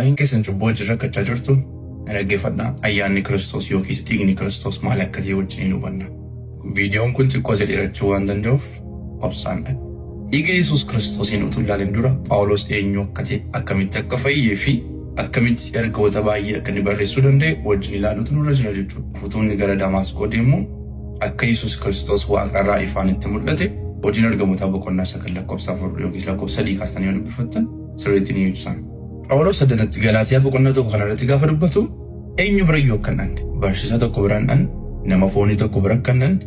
Baay'een keessan cubbuu wajjin rakkachaa jirtu na dhaggeeffadhaa. Ayyaanni Kiristoos yookiis dhiigni Kiristoos maal akka ta'e wajjin hin hubanna. Viidiyoon kun xiqqoo isa dheerachuu waan danda'uuf obsaan dhag. Dhiiga Yesuus Kiristoosiin utuu ilaalin dura Phaawulos eenyu akka ta'e, akkamitti akka fayyee fi akkamitti ergoota baay'ee akka inni barreessuu danda'e wajjin ilaaluutu nurra jira jechuudha. Utuu inni gara Damaasqoo deemu akka Yesuus Kiristoos waaqarraa ifaan itti mul'ate hojiin ergamootaa boqonnaa 9 lakkoofsa 4 yookiis lakkoofsa 3 kaastanii yoo dubbifattan sirriitti ni ibsa. Phaawulos addanatti Galaatiyaa boqonnaa 1 kana irratti gaafa dubbatu eenyu bira iyyuu akka hin dhanne, barsiisa tokko bira hin dhanne, nama foonii tokko bira akka hin dhanne,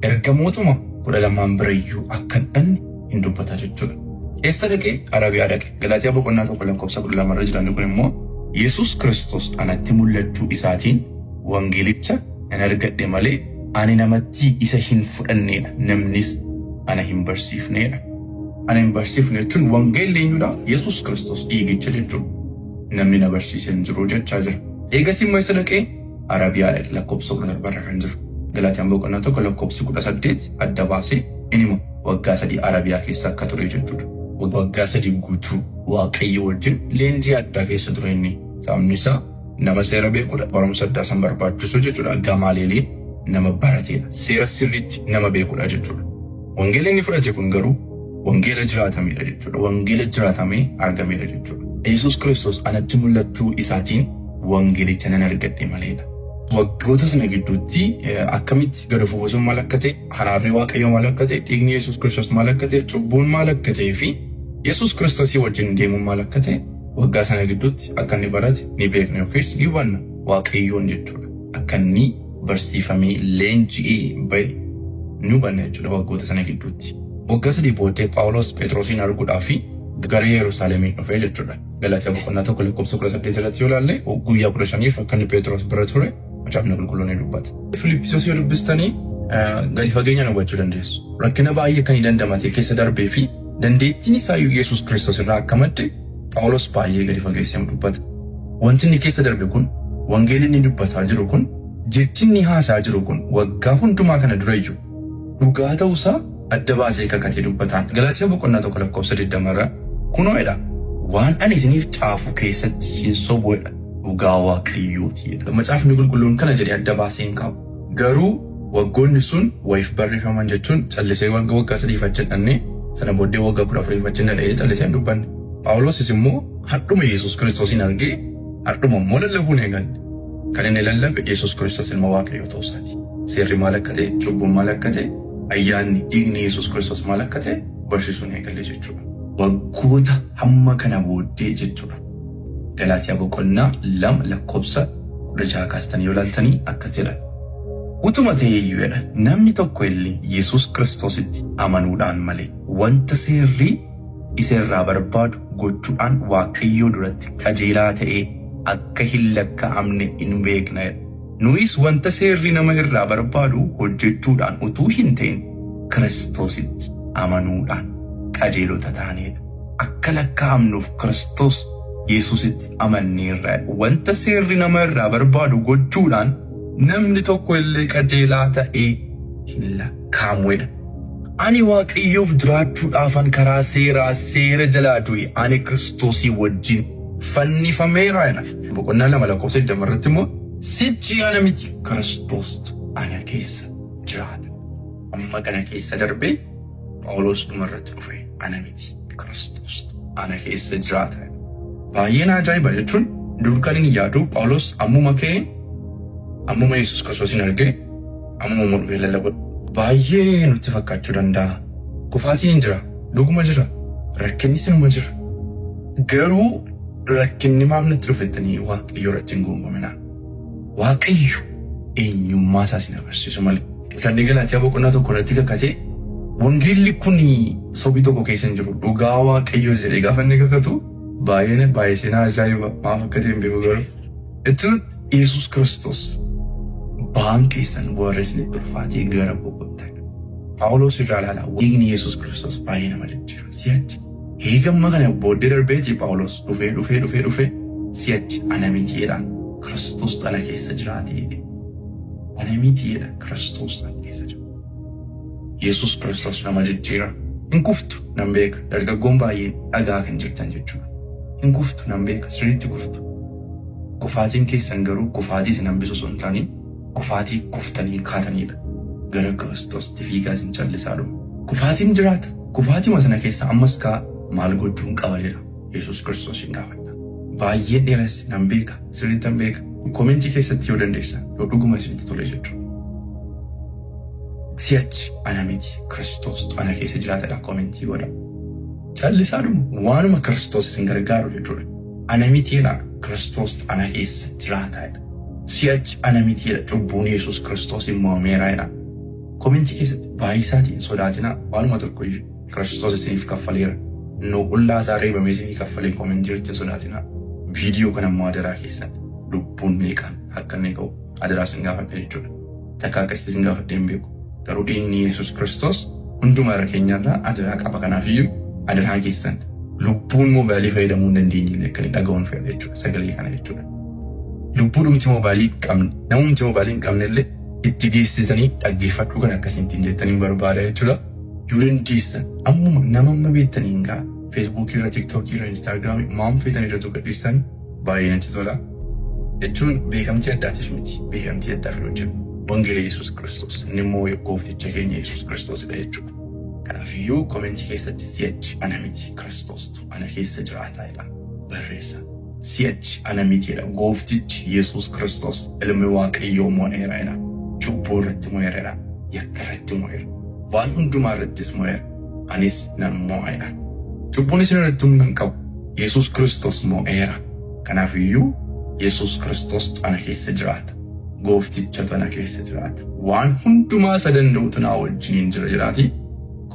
ergamootuma 12n bira iyyuu akka hin dhanne hin dubbata jechuudha. Eessa dhaqee? Arabiyaa dhaqe. Galaatiyaa boqonnaa 1 lakkoofsa 12 irra jiran kun immoo Yesuus Kiristoos anatti mul'achuu isaatiin wangeelicha nan argadhe malee ani namattii isa hin fudhanneedha, namnis ana hin barsiifneedha. Ana hin barsiifne jechuun wangeelli eenyudha? Yesuus Kiristoos dhiigicha jechuudha. Namni na barsiise hin jiru jechaa jira. Eegasii immoo eessa dhaqee? Arabiyaa dhaqe lakkoofsa 17 irra kan jiru. Galaatiyaan boqonnaa 1 lakkoofsi 18 adda baasee in hima. Waggaa 3 Arabiyaa keessa akka ture jechuudha. Waggaa 3 guutuu Waaqayyo wajjin leenjii addaa keessa ture inni. Sababni isaa nama seera beekudha. Barumsa addaa san barbaachisu jechuudha. Gamaaleeliin nama barateedha. Seera sirriitti nama beekudha jechuudha. Wangeelli inni fudhate kun garuu wangeela jiraatamedha jechuudha. Wangeela jiraatamee argamedha jechuudha. Yesuus Kiristoos anatti mul'achuu isaatiin wangeelicha nan argadhe maleedha. Waggoota sana gidduutti akkamitti gad of buusuun maal akka ta'e, haraarri Waaqayyoo maal akka ta'e, dhiigni Yesuus Kiristoos maal akka ta'e, cubbuun maal akka ta'ee fi Yesuus Kiristoosii wajjin deemuun maal akka ta'e waggaa sana gidduutti akka inni barate ni beekna yookiis ni hubanna Waaqayyoon jechuudha. Akka inni barsiifamee leenji'ee ba'e ni hubanna jechuudha waggoota sana gidduutti. Waggaa 3 booddee Phaawulos Phexrosiin arguudhaaf gara Yerusaalemiin dhufe jechuudha. Galaatiyaa boqonnaa 1 lakkoofsa 18 irratti yoo ilaalle guyyaa 15f akka inni Phexros bira ture Macaafni Qulqulluun ni dubbata. Filiphisiyoos yoo dubbistanii gadi fageenyaan hubachuu dandeessu. Rakkina baay'ee akka inni dandamatee keessa darbee fi dandeettiin isaa Yesuus Kiristoos irraa akka madde Phaawulos baay'ee gadi fageessee dubbata. Wanti inni keessa darbe kun, wangeelli inni dubbataa jiru kun, jechi inni haasaa jiru kun waggaa hundumaa kana dura iyyuu dhugaa ta'uusaa adda baasee kakatee dubbataan. Galaatiyaa boqonnaa 1 lakkoofsa 20 irra kunoo jedha waan ani isiniif caafu keessatti hin sobu jedha dhugaa Waaqayyooti jedha. Macaafni qulqulluun kana jedhee adda baasee hin kaa'u. Garuu waggoonni sun wayiif barreeffaman jechuun callisee waggaa 3f achi hin dhanne sana booddee waggaa 14f achi hin dhanne callisee hin dubbanne. Phaawulosis immoo hardhuma Yesuus Kiristoosiin argee hardhuma immoo lallabuu hin eegalle. Kan inni lallabe Yesuus Kiristoos ilma Waaqayyoo ta'uu isaati. Seerri maal akka ta'e, cubbuun maal akka ta'e, ayyaanni dhiigni Yesuus Kiristoos maal akka ta'e barsiisuu hin eegalle jechuudha. Waggoota hamma kana booddee jechuudha. Galaatiyaa boqonnaa 2 lakkoofsa 16 kaastanii yoo ilaaltanii akkas jedha. Utuma ta'ee iyyuu jedha namni tokko illee Yesuus Kiristoositti amanuudhaan malee wanta seerri isa irraa barbaadu gochuudhaan Waaqayyoo duratti qajeelaa ta'ee akka hin lakkaa'amne in beekna jedha. Nuyis wanta seerri nama irraa barbaadu hojjechuudhaan utuu hin ta'in Kiristoositti amanuudhaan qajeelota taaneedha. Akka lakkaa'amnuuf Kiristoos Yesuusitti amanneerra jedha. Wanta seerri nama irraa barbaadu gochuudhaan namni tokko illee qajeelaa ta'ee hin lakkaa'amu jedha. Ani Waaqayyoof jiraachuudhaafan karaa seeraa seera jalaa du'e, ani Kiristoosii wajjin fannifameera jedha. Boqonnaa 2 lakkoofsa 20 irratti immoo sichi ana miti Kiristoostu ana keessa jiraata. Amma kana keessa darbee Phaawulos dhuma irratti dhufe ana miti Kiristoostu ana keessa jiraata. Baay'ee na ajaa'iba jechuun dur kan inni yaadu Phaawulos ammuma ka'ee ammuma Yesuus Kiristoosiin argee ammuma immoo dhufee lallaba baay'ee nutti fakkaachuu danda'a. Kufaatiin hin jira, dhuguma jira, rakkinnis inuma jira. Garuu rakkinni maaf natti dhufe jettanii Waaqayyo irratti hin guunguminaa. Waaqayyo eenyummaa isaa isin agarsiisu malee. Isaan Galaatiyaa boqonnaa 1 irratti kakatee wangeelli kun sobii tokko keessa hin jiru dhugaa Waaqayyo jedhee gaafa inni kakatu baay'een baay'ee seenaa ajaa'iba maaf akka ta'e hin beeku garuu. Jechuun Yesuus Kiristoos ba'aan keessan warra isinitti ulfaatee gara koo kottaa. Phaawulos irraa ilaalaa dhiigni Yesuus Kiristoos baay'ee nama jijjiira. Si'achi eegamma kana booddee darbeeti Phaawulos dhufee dhufee dhufee dhufee si'achi ana miti jedha Kiristoos ana keessa jiraate jedhe. Ana miti jedha Kiristoos ana keessa jira. Yesuus Kiristoos nama jijjiira. Hin kuftu nan beeka dargaggoon baay'een dhagaa kan jirtan jechuudha. Hin kuftu nan beeka sirriitti kuftu. Kufaatiin keessan garuu kufaatii isin hambisu osoo hin taane kufaatii kuftanii kaatanidha. Gara Kiristoositti fiigaa isin callisaa dhumu. Kufaatiin jiraata. Kufaatiima sana keessa ammas kaa maal gochuun qaba jedha. Yesuus Kiristoosiin gaafadha. Baay'ee dheeresse nan beeka sirriittan beeka. Koomentii keessatti yoo dandeessan yoo dhuguma isinitti tole jechuudha. Si'achi ana miti Kiristoostu ana keessa jiraatadha koomentii godha. Callisaa dhumu waanuma Kiristoos isin gargaaru jechuudha. Ana miti jedha Kiristoostu ana keessa jiraata jedha. Si'achi ana miti jedha cubbuun Yesuus Kiristoos mo'ameera jedha. Koomentii keessatti baay'isaatiin sodaatinaa waanuma tokko iyyuu Kiristoos isiniif kaffaleera. Innoo qullaa isaa reebamee isinii kaffalee koomentii irratti hin sodaatinaa. Viidiyoo kana immoo adaraa keessan lubbuun meeqaan akka inni ga'u adaraa isin gaafadha jechuudha. Takka akkasitti isin gaafadhee hin beeku. Garuu dhiigni Yesuus Kiristoos hunduma irra keenyarraa adaraa qaba. Kanaafiyyuu adaraa keessan lubbuun moobaayilii fayyadamuu hin dandeenye illee akka inni dhaga'uun fedha jechuudha. Sagalee kana jechuudha. Lubbuudhumti moobaayilii hin qabne namumti moobaayilii hin qabne illee itti geessisanii dhaggeeffadhuu kan akkasiin jettanii barbaada jechuudha. Yoo dandeessan ammuma nama amma beektaniin gaa Feesbuukii irra, Tiiktookii irra, Instaagiraamii waan feetan irra gadhiistan baay'ee natti tola. Jechuun beekamtii addaatiif miti. Beekamtii addaaf hin hojjennu. Wangeela Yesuus Kiristoos. Inni immoo goofticha keenya Yesuus Kiristoosidha jechuudha. Kanaafiyyuu komentii keessatti si'achi ana miti Kiristoostu ana keessa jiraataa jedha barreessa. Si'achi ana miti jedha gooftichi Yesuus Kiristoos ilmi Waaqayyoo mo'eera jedha. Cubbuu irratti mo'eera jedha. Yakka irratti mo'eera. Waan hundumaa irrattis mo'eera. Anis nan mo'a jedha. Cubbuun isin irratti humna hin qabu. Yesuus Kiristoos mo'eera. Kanaafiyyuu Yesuus Kiristoos ana keessa jiraata. Gooftichatu ana keessa jiraata. Waan hundumaa isa danda'utu naa wajjiniin jira jedhaatii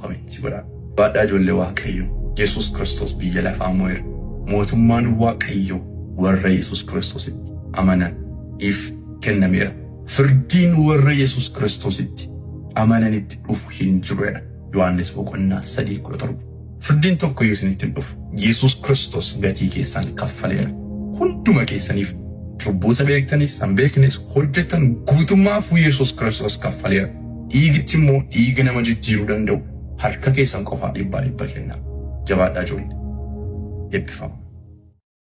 komentii godhaa. Baadhaa ijoollee Waaqayyoo. Yesuus Kiristoos biyya lafaa mo'eera. Mootummaan Waaqayyoo warra Yesuus Kiristoositti amananiif kennameera. Firdiin warra Yesuus Kiristoositti amananitti dhufu hin jiru jedha. Yohaannis boqonnaa 3:17. Firdiin tokko iyyuu isinitti hin dhufu. Yesuus Kiristoos gatii keessan kaffaleera. Hunduma keessaniif cubbuu isa beektanis san beeknes hojjetan guutummaafuu Yesuus Kiristoos kaffaleera. Dhiigichi immoo dhiiga nama jijjiiruu danda'u harka keessan qofaa dhibbaa dhibba kenna. Jabaadhaa ijoollee. Eebbifama.